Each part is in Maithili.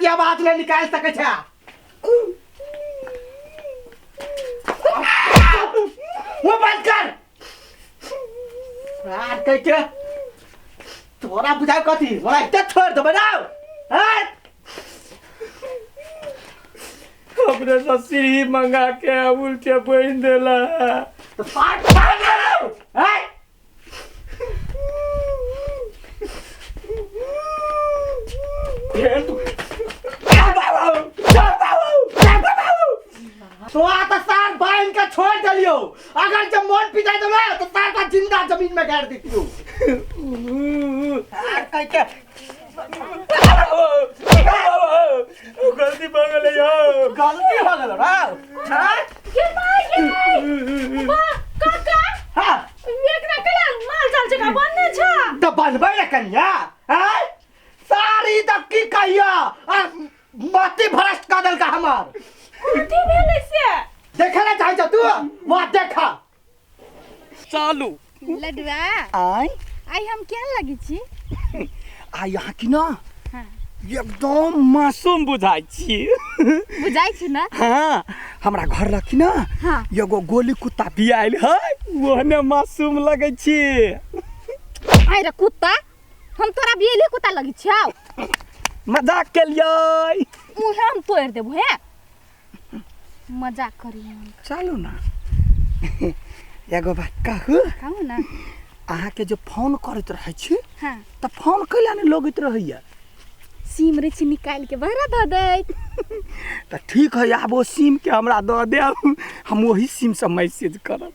रति आवाज नहीं निकाल सके छे। वो बंद कर यार, कह के तोरा बुझाय कथी मोरा एकटा छोड़ देबै ना। हैं? अपने से सीढ़ी मंगा के उल्टे बन देला। तो पाट पाट करो। हैं? फेर तू चल बाबू, चल बाबू, चल बाबू। तो आ तो सार बांध के छोड़ दिलियो, अगर जब मन पिटाई देबै तो सार का जिंदा जमीन में गाड़ देतियो। कह के गलती भऽ गेलै यौ, गलती हो गेलो रे। हैं? गे माय गे वाह काका। हां। एकरा केला माल जाल जकाँ बनने छ? तऽ बनबै ने कनिया। हैं? सारी तऽ की कहिया आ मति भ्रष्ट कऽ देलका हमर। कथी भेलै से? देखे ने चाहै छ तू, वह देखा। चालू। लडुआ। आय। आइ हम केहन लगै छी? आ यहाँ की ना। हाँ। एकदम मासूम बुझाइ छी। बुझाइ छी ना? हाँ, हमरा घर लग की ना। हाँ। एगो गोली कुत्ता बियाइल है, ओहने मासूम लगै छी। आइ रे कुत्ता, हम तोरा बियले कुत्ता लगै छियौ? मजाक केलियै। मुँह हम तोड़ि देबो। हे मजाक करी। चलू ना, एगो बात कहू? कहू ना। अहाँके जे फोन करैत रहै छी। हाँ। तऽ फोन कैला नहि लगैत रहैया? सीम रे छी, निकालि के बहरा दऽ दैत। तऽ ठीक है, आब ओ सिमके हमरा दऽ देब, हम ओही सिमसँ मैसेज करब।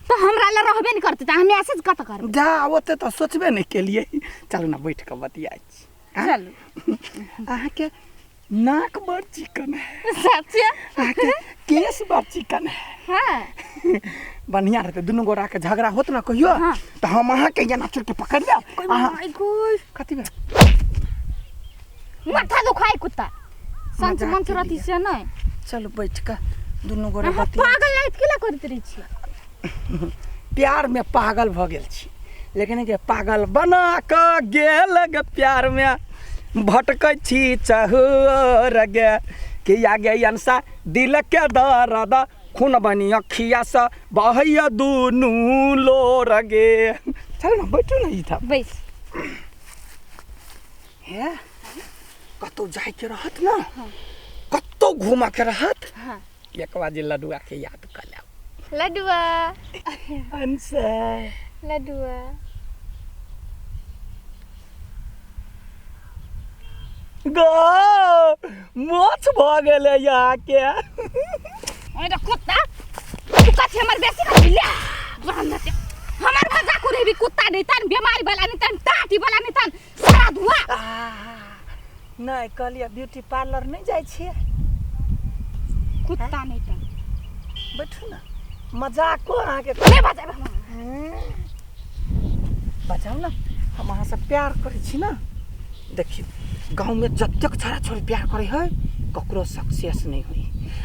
तऽ हमरा लए रहबे नहि करतै तऽ हम मैसेज कतऽ करबै? जा, ओते तऽ सोचबे नहि केलियै। चलू ने, बैठ कऽ बतियाइ छी। चलू। अहाँके नाक बड़ चिकन है। सच्चे? अहाँके केश बड़ चिकन है। हाँ। बढ़िया रहते। दुनू गोरा के झगड़ा होत ना कहियो। हाँ। तऽ हम अहाँके एना चोर के पकड़ लेब, अहाँ माय गॉड। कथी भेल? माथा दुखाइ कुत्ता संच मजाक मंच के रहती लिए। से नहीं। चलू, बैठ कऽ दुनू गोरे अहाँ बतिया। पागल लाइत केला करैत रहै छी? प्यार में पागल भऽ गेल छी, लेकिन के पागल बना कऽ गेल गे, प्यार में भटकै छी चहुर गे, कि आगे अंसा दिल के दर्द खून बनी अखिया से बहैया दुनू लोर गे। चल ना, बैठू ना इधर। बैस। हे, कतौ जाइके रहत ना, कतौ घूमऽ के रहत। हाँ। एक बार जे लडुआ के याद कऽ लेब। लडुआ। अंसा। लडुआ गो मोछ भऽ गेलै अहाँके। ओए कुत्ता, तू कथी हमर बेसी कर ले तोरा? हमर मजाक उड़ेबी कुत्ता नहीं तन, बीमारी वाला नहीं तन, टाटी वाला नहीं तन, सारा धुआ। नहि कहलियै, ब्यूटी पार्लर नहि जाइ छियै? कुत्ता नहीं तन। बैठू ने, मजाको अहाँके नहीं बजाबे हम। बचाउ ने, हम अहाँसँ प्यार करै छी ने। देखियौ, गाँवमे जतेक छोरा छोरी प्यार करै है, ककरो सक्सेस नहि होइ,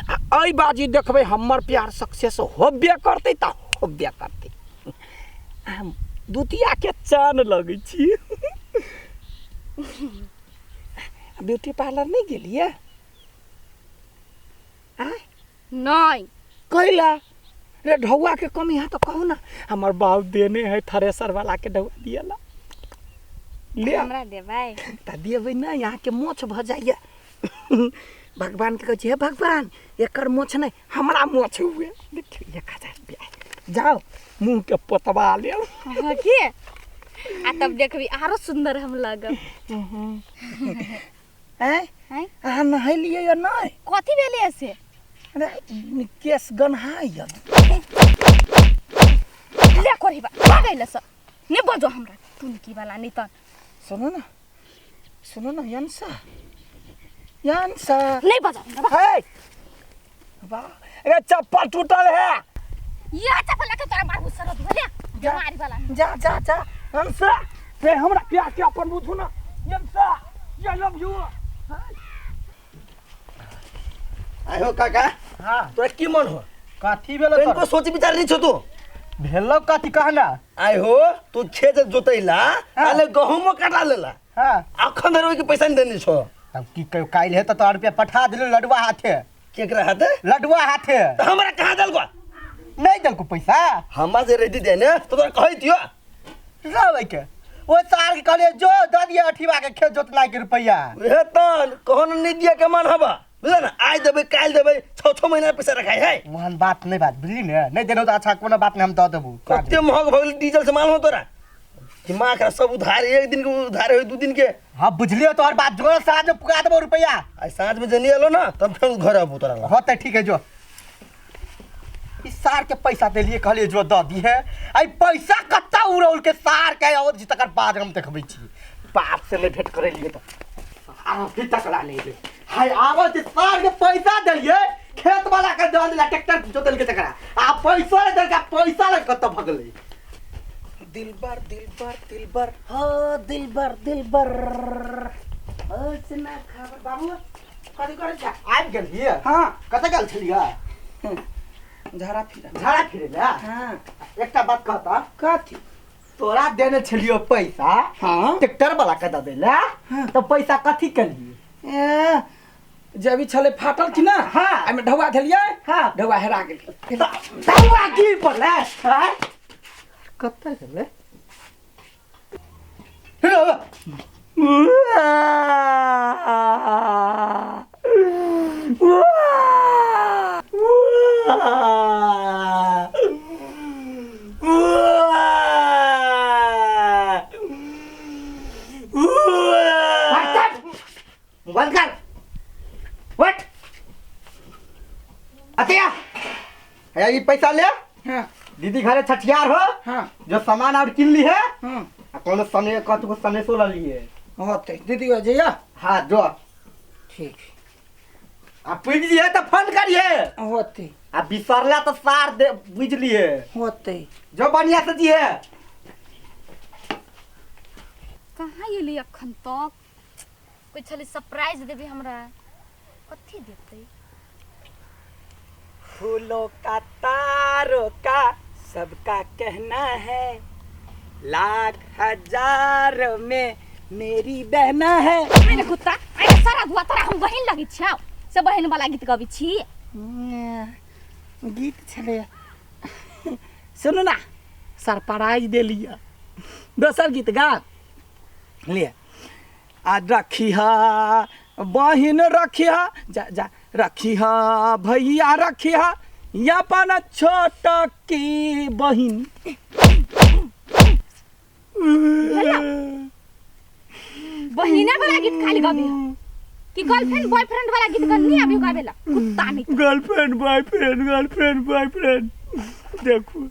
आ एहि बाजी देखबै हमर प्यार सक्सेस होबे करतै तऽ होबे करतै। हम दुतियाके चान लगै छी। ब्यूटी पार्लर नहि गेलियै आँय? नहीं। कैला रे? ढौआ के कमी है तऽ कहू ना, हमर बाप देने है थ्रेसर वाला के ढौआ दिएला ले। हमरा देबै? तऽ देबै नहि, अहाँके मोछ भऽ जाइए। भगवानके कहै छी, हे भगवान, एकर मोछ नहि, हमरा मोछ हुए। देखियौ, 1000 रुपया, जाओ मुँहके पोतबा लेब। हाँ के आ तब देखबी, आरो सुंदर हम लागब। आँय? आँय? अहाँ नहेलियै या नहि? कथी भेलै से? अरे, केश गन्हाइए। ले कोरी बा भागैले से नहीं बजो हमरा टुनकी वाला नहीं त। सुनू ना, सुनू ना, यंसा, यंसा। नहीं बजो हमरा बा। हे वाह, अरे चप्पल टूटल है। ये चप्पल लके तोरा मारबू सरत भेले बीमारी वाला। जा जा जा। यंसा रे, हमरा प्यार के अपन बुझू ना। यंसा, I love you. आयो काका। हाँ। तोरा की मन हो? कथी भेलो? तनिको तोरा सोच विचार नहीं छौ तू? भेलो कथी कहना? आय हो, तू खेत जोतैला, हाँ। अले गहूमो कटा लेला। हाँ। अखन धरि ओहिके पैसा नहीं देने छौ। तब की कहियो काल्हि हे तऽ तोरा रुपया पठा देलू लडुआ हाथे। केकरा हाथे? लडुआ हाथे। तऽ हमरा कहाँ देलको? नहि देलको पैसा। हमरा जे रहिती दे ने तऽ तोरा कहै दियो। रहबै के ओ सार के कहलिए जो दऽ दिअ अठीबा के खेत जोतनाइ के रुपैआ। उहे तऽ कहोन नहि दिया के मन हबा बुझल ने, आइ देबै काल्हि देबै, 6-6 महीना पैसा रखाइ है। ओहन बात नहि बात बुझली ने, नहि देलहुँ तऽ अच्छा कोनो बात नहि, हम दऽ देबू। कते महग भऽ गेल डीजल से मालूम हो तोरा? दिमाग खराब, सब उधार, एक दिन के उधार है, 2 दिन के। हाँ बुझलियो तोहर बात, जो साँझ में पुगा देबो रुपैआ। आइ साँझ में जनी एलो ना तब फेर घर आबू तोरा लग। हाँ तऽ ठीक है जो। ई सार के पैसा देलिए कहलिए जो दऽ दिहे, आई पैसा कत्ता उड़ौल के सार के और जी तकर बाद हम देखबै छी। बाप से नहि भेंट करेलिए तऽ अभी तक ला नहीं दे। हाय आबऽ जे सार के पैसा देलिए खेत वाला के दऽ देला ट्रैक्टर जोतल के तकरा, आ पैसा नहि देलका, पैसा लऽ कतऽ भगलै। दिलबर दिलबर दिलबर हो दिलबर दिलबर हो सुना खबर बाबू कथी करै छ? आबि गेलियै? हाँ। कतऽ गेल छलियै? झाड़ा फिरे। झाड़ा फिरे ला? हाँ। एकटा बात कहता। कथी? तोरा देने छलियो पैसा। हाँ। ट्रैक्टर वाला के दऽ देला। हाँ। तऽ पैसा कथी केलियै? ए, जब छलै फाटल कि ना? हाँ। एहिमे ढौआ देलियै? हाँ। ढौआ हेरा गेलै। ढौआ की पड़लै? आँय? कतऽ गेलै? बंद कर। What? अतिया, ये पैसा ले। हाँ। दीदी घरे छठियार हो। हाँ। जो सामान और किन ली है। हाँ। आ कोनो सने कतको सनेसो ल लिए। होते दीदी हो जइया। हाँ जो। ठीक। आ पूछ लिए तो फोन करिए। होते। आ बिसरला तो सार दे बुझ लिए। होते। जो बढ़िया से दिए। कहाँ गेली अखन तक? कोई छली सरप्राइज देबी हमरा, कथी देतै? फूलों का तारों का सबका कहना है, लाख हजार में मेरी बहना है। अरे कुत्ता, अरे सारा धुआ तोरा हम बहिन लगी छौ, से बहिन वाला गीत गबै छी। गीत छलै। सुनू ना, सरप्राइज देलियै, दोसर गीत गा लिअ। आ रखिहा बहिन रखिहा, जा जा रखिहा भैया रखिहा अपन छोट की बहिन। बहिना वाला गीत खाली गाबी कि गर्लफ्रेंड बॉयफ्रेंड वाला गीत नहीं आबी गाबेला? कुत्ता नहीं। गर्लफ्रेंड बॉयफ्रेंड गर्लफ्रेंड बॉयफ्रेंड देखू।